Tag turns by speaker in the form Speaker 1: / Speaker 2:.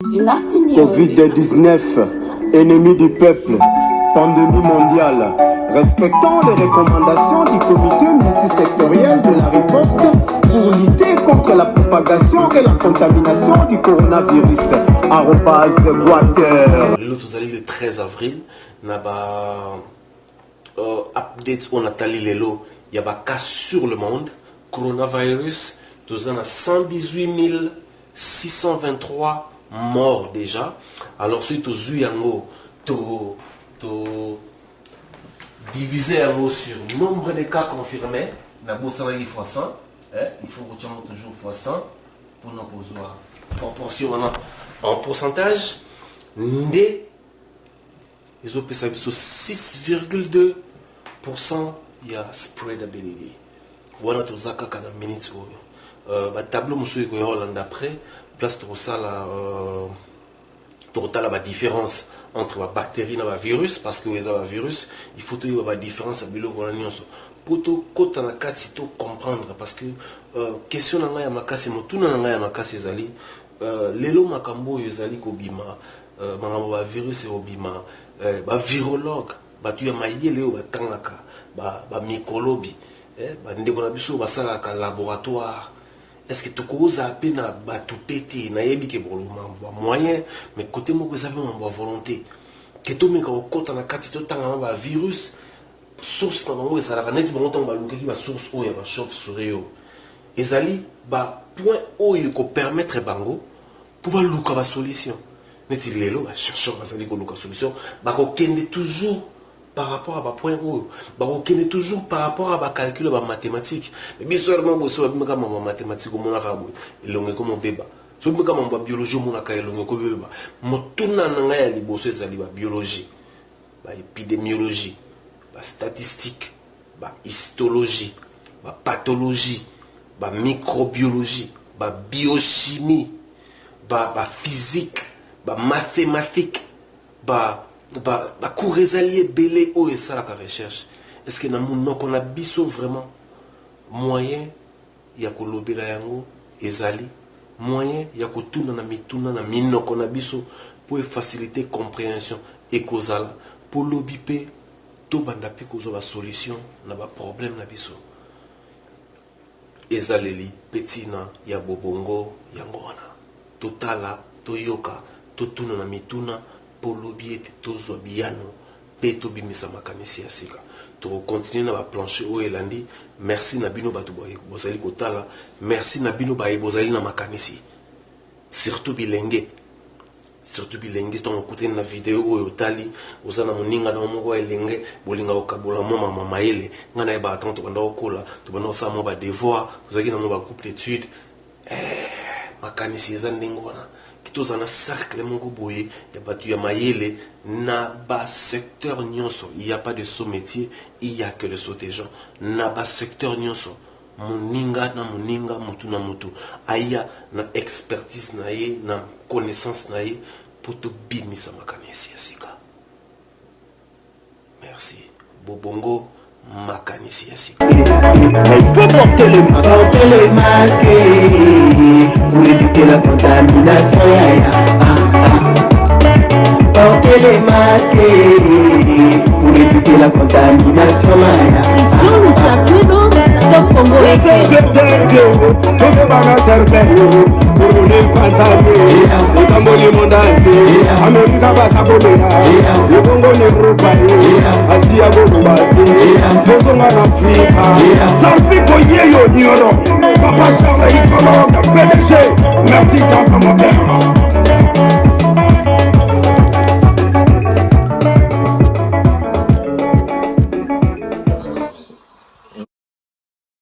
Speaker 1: Dynasty Music.
Speaker 2: Covid-19, ennemi du peuple, pandémie mondiale. Respectant les recommandations du comité multisectoriel de la riposte pour lutter contre la propagation et la contamination du coronavirus. Arobase Guater.
Speaker 3: Lelo tozali le 13 avril na ba updates oyo natali lelo ya ba cas sur le monde coronavirus, toza na 118 623 morts déjà. Alors soki tozwi yango, to diviser yango sur nombre de cas confirmés, nabosanaki fois 100, eh, il faut kotia yango toujours fois 100 mpona kozwa proportion wana en pourcentage, nde ezopesa biso 6,2 % ya spreadability. Wana toza kaka na minute oyo. Batableau mosusu ekoya kolanda après place. Tokosala tokotala badifférence entre babactérie na bavirus, parce que oyo eza bavirus, il faut toyeba badifférence ya biloko wana nyonso mpo tokɔta na kati, tocomprendre. Parce que question na ngai ya makasi, motuna na ngai ya makasi ezali lelo makambo oyo ezali kobima, makambo bavirus ekobima, bavirologue, bato ya mayele oyo batangaka bamikolobi, bandeko na biso oyo basalaka laboratoire, est ce que tokozala mpe na bato mpe te? Nayebi ke mambo ya moyen, mais côté moko eza mpe mambo ya volonté ke tomeka kokɔta na kati, totanga na bavirus, source na bango ezalaka neti bango ntango balukaki basource oyo ya bachauve souris oyo ezali bapoint oyo ekopermettre bango mpo baluka basolution. Neti lelo bachercheur bazali koluka solution, bakokende toujours par rapport à bapoint oyo, bakokende toujours par rapport à bacalcul ya bamathématique. Mais biso yalama boso babimaka mambo ya mathématique, omonaka boye elongo ekomobeba. So obimaka mambo ya biologie, omonaka elongo ekobeba. Motuna na ngai ya liboso ezali babiologie, baépidémiologie, bastatistique, bahistologie, bapathologie, bamicrobiologie, babiochimie, baphysique, bamathématique, bacours ezali ebele oyo esalaka recherche. Est ce que na monoko na biso vraiment moyen ya kolobela yango ezali, moyen ya kotuna na mituna na minoko na biso mpo efacilité compréhension ekozala, mpo lobi mpe tobanda mpe kozwa basolution na baproblème na biso? Ezaleli mpe ntina ya bobongo yango wana. Totala, toyoka, totuna na mituna mpo lobi ete tozwa biyano mpe tobimisa makanisi ya sika. Tokocontinue na baplanche oyo elandi. Merci na bino bato bozali kotala, merci na bino baye bozali na makanisi, surtout bilenge, surtout bilenge. Ntango okutani na video oyo otali, oza na moninga na moko ya elenge, bolinga kokabola mwa mama mayele. Ngai nayebaka ntango tobanda kokola, tobanda kosala mwa badevoir, tozalaki na mwa bagroupe d'étude. Makanisi eza ndenge wana ki tozala na cercle moko boye ya bato ya mayele na basecteur nyonso. Il y a pas de sot métier, il y a que le sot des gens. Na basecteur nyonso, moninga na moninga, motu na motu aya na expertise na ye, na connaissance na ye, mpo tobimisa makanisi ya sika. Merci. Bobongo, makanisi ya sika.
Speaker 2: Mais il faut porter les masques.
Speaker 4: Porter les masques pour éviter la contamination. Ah, ah. Porter les masques pour éviter la contamination.
Speaker 5: Christian Lusakino, Top Congo FM.
Speaker 2: Tobebaka serpent kurune mpanzambe etamboli monde entier, Amerika baza kolela, ebongo na Eropa ye, Asia koloba te, tozonga na Afrika. Sarpiko yeyo nyoro, papa Charles Ikolo, PDG, merci Kansa Moteur.